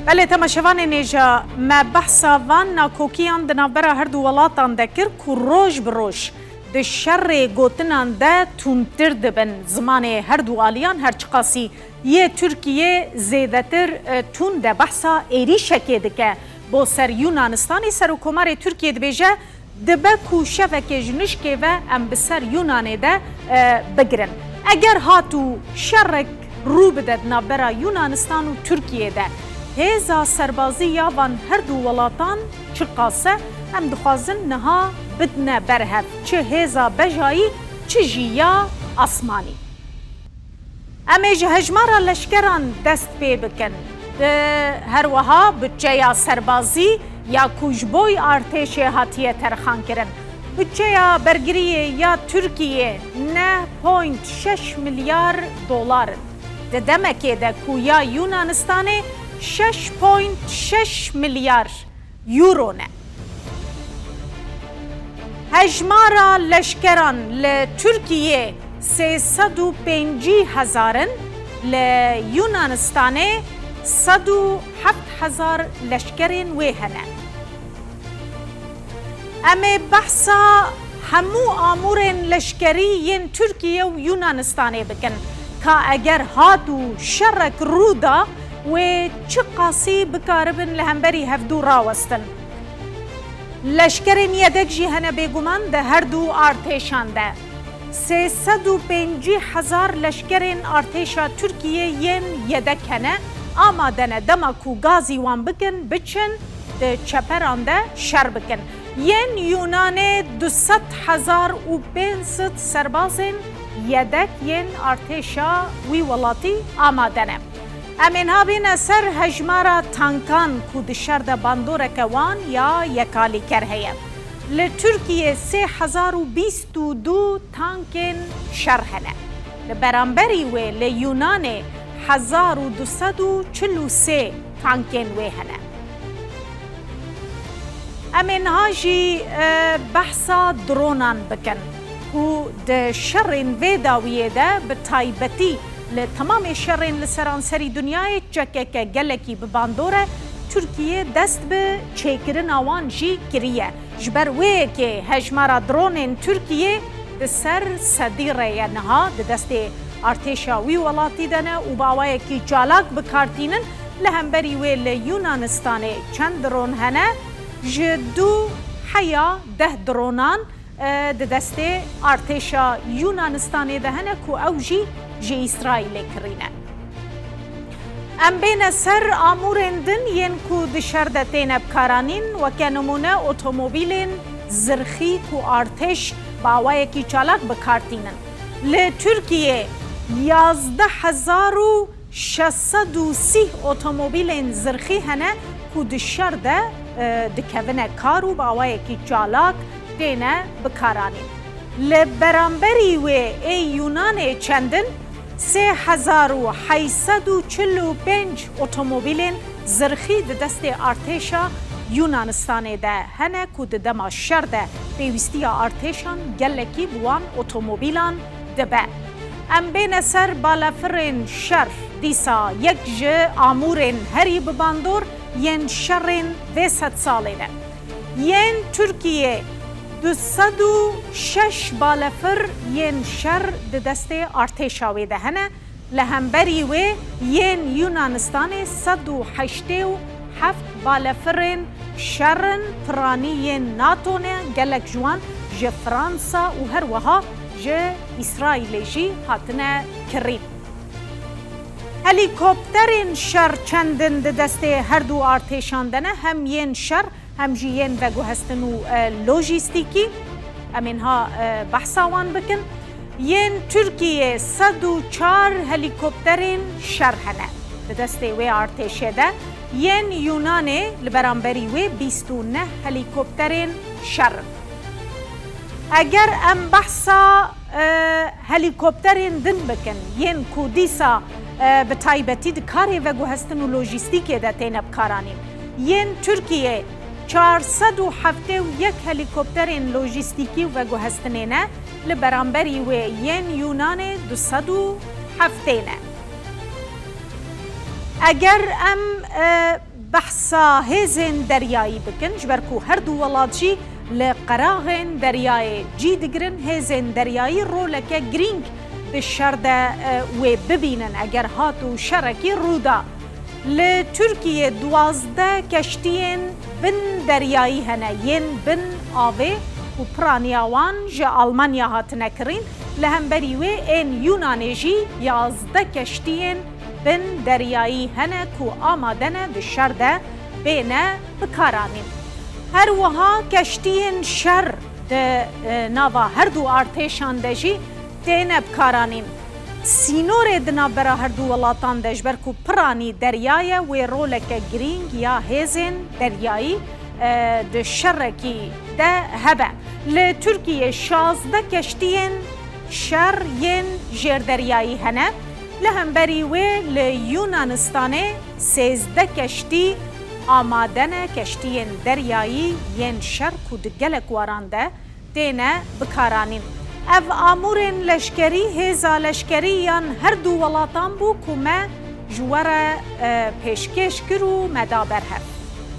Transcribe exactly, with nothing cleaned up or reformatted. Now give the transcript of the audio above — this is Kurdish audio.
Belê, temaşevanên hêja, me behsa van nakokiyan di navbera her du welatan de kir ku roj bi roj di şerê gotinan de tundtir dibin. Zimanê her du aliyan her çiqasî yê Tirkiyê zêdetir, e, tund e, behsa êrîşekê dike bo ser Yunanistanê. Serokkomarê Tirkiyê dibêje, dibe ku şevekê ji nişkê ve em bi ser Yunanê de, e, bigirin. Eger hat û şerek rû bide di navbera Yunanistan û Tirkiyê de, hêza serbazî ya van her du welatan çiqas e, em dixwazin niha bidine ber hev, çi hêza bejayî, çi jî ya asmanî. Em ê ji hejmara leşkeran dest pê bikin. Di her wiha budçeya serbazî ya ku ji bo artêşê hatiye terxankirin. Budçeya bergiriyê ya Tirkiyê neh point şeş milyar dolar in. Di demekê de ku ya Yunanistanê şeş point şeş milyar euro ne. Hejmara leşkeran li Tirkiyê sê sed û pêncî hezar in, li Yunanistanê sed û heft hezar leşkerên wê hene. Em ê behsa hemû amûrên leşkerî yên Tirkiye û Yunanistanê bikin, ka eger hat û şerek rû da, wê çiqasî bikaribin li hemberî hevdû rawestin. Leşkerên yedek jî hene bêguman di her du artêşan de. Sê sed û pêncî hezar leşkerên artêşa Tirkiyê yên yedek hene, amade ne dema ku gazî wan bikin, biçin di çeperan de şer bikin. Yên Yûnanê du sed hezar û pênc sed serbazên yedek yên artêşa wî welatî amade ne. Em ê niha bîne ser hejmara tankan ku di şer de bandoreke wan ya yekalîker heye. Li Tirkiyê sê hezar û bîst û du tankên şer hene. Li beramberî wê li Yûnanê hezar û du sed û çil û sê tankên wê hene. Em ê niha jî, e, behsa dronan bikin ku di şerên vê dawiyê de bi taybetî li temamê şerên li seranserî dinyayê çekeke gelekî bi bandor e, Tirkiye dest bi çêkirina wan jî kiriye. Ji ber wê yekê hejmara dronên Tirkiyê di ser sedî re ye niha, di destê artêşa wî welatî de ne û bi awayekî çalak bi kar tînin. Li hemberî wê li Yunanistanê çend dron hene? Ji du heya deh dronan, e, di destê artêşa Yunanistanê de hene ku ew jî ji Îsraîlê kirî ne. Em bêne ser amûrên din yên ku di şer de têne bikaranîn, weke nimûne otomobîlên zirxî ku artêş bi awayekî çalak bi kar tînin. Li Tirkiyê yazdeh hezar û şeş sed û sî otomobîlên zirxî hene ku di şer de, e, dikevine kar û bi awayekî çalak têne bikaranîn. Li beramberî wê ê Yûnanê çend in? Sê hezar û heyt sed û çil û pênc otomobîlên zirxî di destê artêşa Yûnanistanê de hene ku di dema şer de pêwîstiya artêşan gelekî bi wan otomobîlan dibe. Em bêne ser balafirên şer. Dîsa yek ji amûrên herî bi bandor yên şerên vê sedsalê ne. Yên Tirkiyê du sed û şeş balefir yên şer di destê artêşa wê de hene. Li hemberî wê yên Yunanistanê sed û heştê û heft balefirên şer in, piranî yên nato ne, gelek ji wan ji Fransa û her wiha ji Îsraîlê jî hatine kirîn. Helîkopterên şer çend in di destê her du artêşan de ne, hem yên şer hem jî yên veguhestin û, e, lojîstîkî. Em ê niha, e, behsa wan bikin. Yên Tirkiyê sed û çar helîkopterên şer hene di destê wê artêşê de. Yên Yûnanê li beramberî wê bîst û neh helîkopterên şer in. Eger em behsa, e, helîkopterên din bikin, yên ku dîsa, e, bi taybetî di karê veguhestin û lojîstîkê de têne bikaranîn, yên Tirkiyê çar sed û heftê û yek helîkopterên lojîstîkî û veguhestinê ne, li beramberî wê yên Yûnanê du sed û heftê ne. Eger em, e, behsa hêzên deryayî bikin, ji ber ku her du welat jî li qeraxên deryayê cî digirin, hêzên deryayî roleke girîng di şer de, e, wê bibînin, eger hat û şerekî rû da. Li Tirkiyê duwazdeh keştiyên bin deryayî hene, yên bin avê û piraniya wan ji Almanya hatine kirîn. Li hemberî wê ên Yûnanê jî yazdeh keştiyên bin deryayî hene ku amade ne di şer de bêne bikaranîn. Her wiha keştiyên şer di, e, nava her du artêşan de jî têne bikaranîn. Sînorê di navbera her du welatan de, ji ber ku piranî derya ye, wê roleke girîng ya hêzên deryayî, e, di şerekî de hebe. Li Tirkiyê şazdeh keştiyên şer yên jêrderyayî hene. Li hemberî wê li Yunanistanê sêzdeh keştî amade ne, keştiyên deryayî yên şer ku di gelek waran de têne bikaranîn. Ev amûrên leşkerî hêza leşkerî yan her du welatan bû ku me ji we re, e, pêşkêş kir û me da ber hev.